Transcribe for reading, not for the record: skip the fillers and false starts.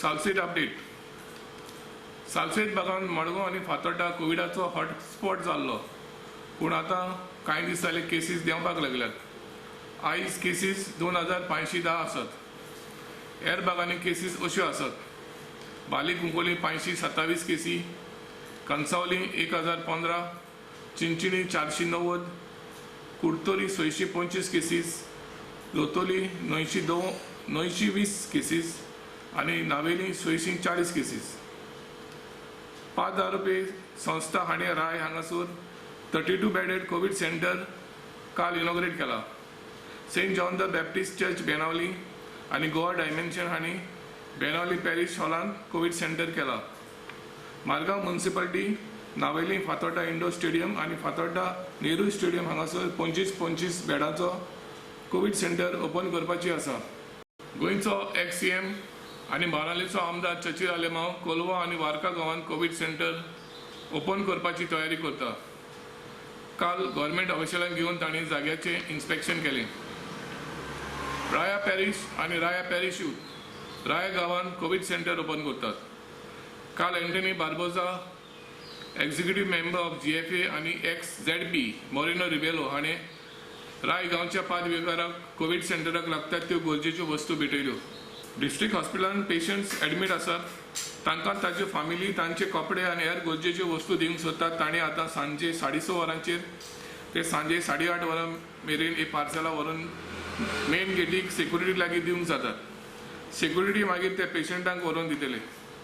Salcete update. Salcete भागान मडगांव आनी Fatorda कोविडाचो hotspot जाल्लो, पूण आतां कांय दीस जाले केसीस देंवपाक लागल्यात. आयज केसीस 2510 आसात. हेर भागांनी केसीस अश्यो आसात: बाली कुंकोली 527 केसी, कंसावली 1015, चिंचिणी 490, कुडतोरी 625 केसीस, लोतोली 920 केसीस आनी नावेली 640 केसीस. 5,000 रुपये संस्था हांणी राय हांगासर 32 बेडेड कोवीड सेंटर काल इनॉग्रेट केला. Saint John the Baptist church Benaulim आनी गोवा डायमेन्शन हांणी बेनावली पॅरिश हॉलांत कोवीड सेंटर केला. Margao municipality Navelim Fatorda indoor stadium आनी फातोड्डा नेहरू स्टेडियम हांगासर 25 25 बेडांचो कोवीड सेंटर ओपन करपाची आसा. गोंयचो एक्स सीएम आनी बाणावलेचो आमदार चर्चिल आलेमाव कोलवा आनी वार्का गांवांत कोवीड सेंटर ओपन करपाची तयारी करता. काल गव्हर्मेंट ऑफिशलांक घेवन तांणी जाग्याचें इन्स्पेक्शन केलें. राया पॅरिश आनी राया पॅरिश यूथ राया गांवांत कोवीड सेंटर ओपन करतात. काल Anthony Barbosa, executive member of GFA, आनी X Z P Moreno Rebello हाणें राय गांवच्या पाद विकाराक कोवीड सेंटराक लागतात त्यो गरजेच्यो वस्तू भेटयल्यो. डिस्ट्रिक्ट हॉस्पिटलान पेशंट्स एडमीट आसात, तांकां ताच्यो फामिली तांचे कपडे आनी हेर गरजेच्यो वस्तू दिवंक सोदतात. तांणी आतां सांजे 6:30 वरांचेर ते सांजे 8:30 वरां मेरेन ही पार्सलां व्हरून मेन गेटीक सेक्युरिटी लागीं दिवंक जातात. सेक्युरिटी मागीर त्या पेशंटांक व्हरून दितले.